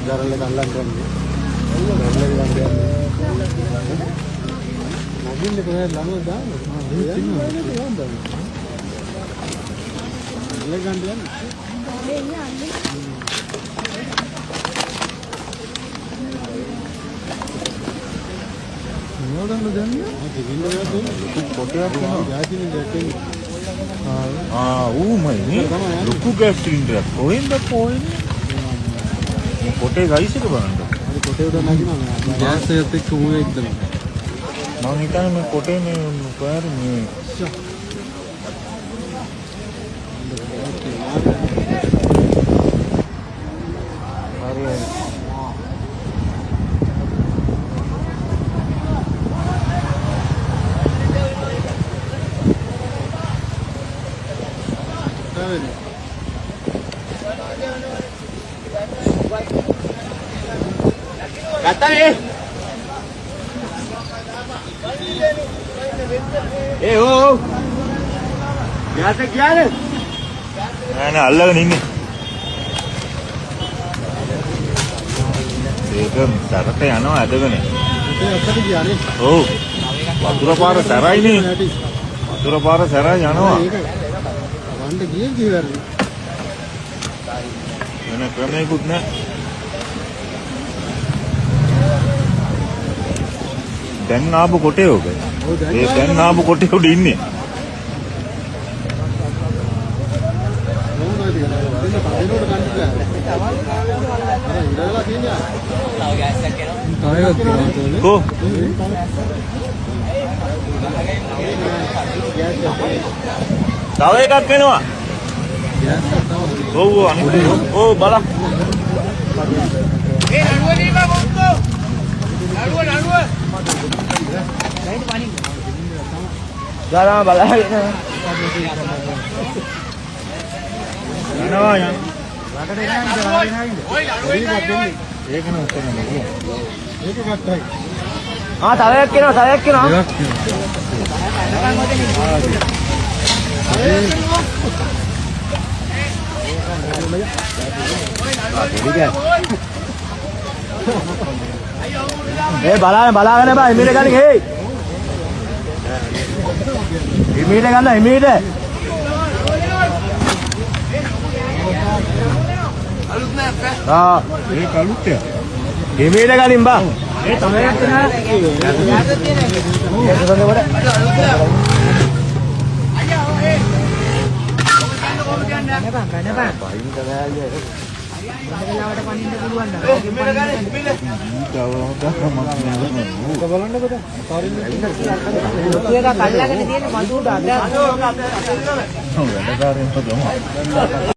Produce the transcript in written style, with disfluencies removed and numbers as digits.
Barrel එක අල්ලන්න යන්නේ. බැරල් එක ගන්න යන්නේ. නගින්න කොහෙද ලනුව දාන්නේ? බැරල් එක ගන්න යන්නේ. මොනවද දන්නේ? ලොකු කොටයක් වෙනවා. ගෑස් සිලින්ඩරයක් එන්නේ. ආ ඌ මයි නේ. ලොකු ගෑස් සිලින්ඩරයක්. කොහෙන්ද කොහෙන්ද? මේ කොටේ සයිස් එක බලන්න. හරි කොටේ උඩ නගිනවා නෑ. ගෑස් එකත් එක්ක මූ එක්දම. මං හිතන්නේ මේ කොටේ මේ කොහේ හරි මේ හරි හරි. ඒ ඕ ගෑස් එක ගියානේ. නෑ නෑ අල්ලගෙන ඉන්නේ. ඒක සැරට යනවා ඇදගෙන. කොටේ අත්තට ගියානේ. ඔව්. වතුර පාර සැරයිනේ. වතුර පාර සැරයි යනවා. ඒක වණ්ඩ ගියේ කිව්වනේ. වෙන ක්‍රමයකුත් නෑ. දැන් ආපු කොටේ ඔබ. ඔව් දැන් ඒ දැන් ආපු කොටේ උඩ ඉන්නේ. මොකද ඔය ටික? දෙන්න පදිනකොට ගන්න බෑ. අර ඉඳලා තියෙන්නේ. තව එකක් තියෙනවා. කො තව එකක් එනවා. ගෑස් එකක් තව. ඔව් ඔව් අනිත් එක. ඔව් බලන්න. ගාලා බලාගෙන යනවා යන. ඒක නම් උත්තර නෑ. ඒක ගත්තයි. ආ තව එකක් එනවා තව එකක් එනවා. දෙකක් තියෙනවා. ඒ බලාගෙන බලාගෙන බා හිමීට ගන්න හේ. හිමීට ගන්න හිමීට. ආ ඒක අලුත් එකක්. හිමීට ගනින් බා. ඒ තව එකක් එනවා. වැඩකාරයන්ට තමයි.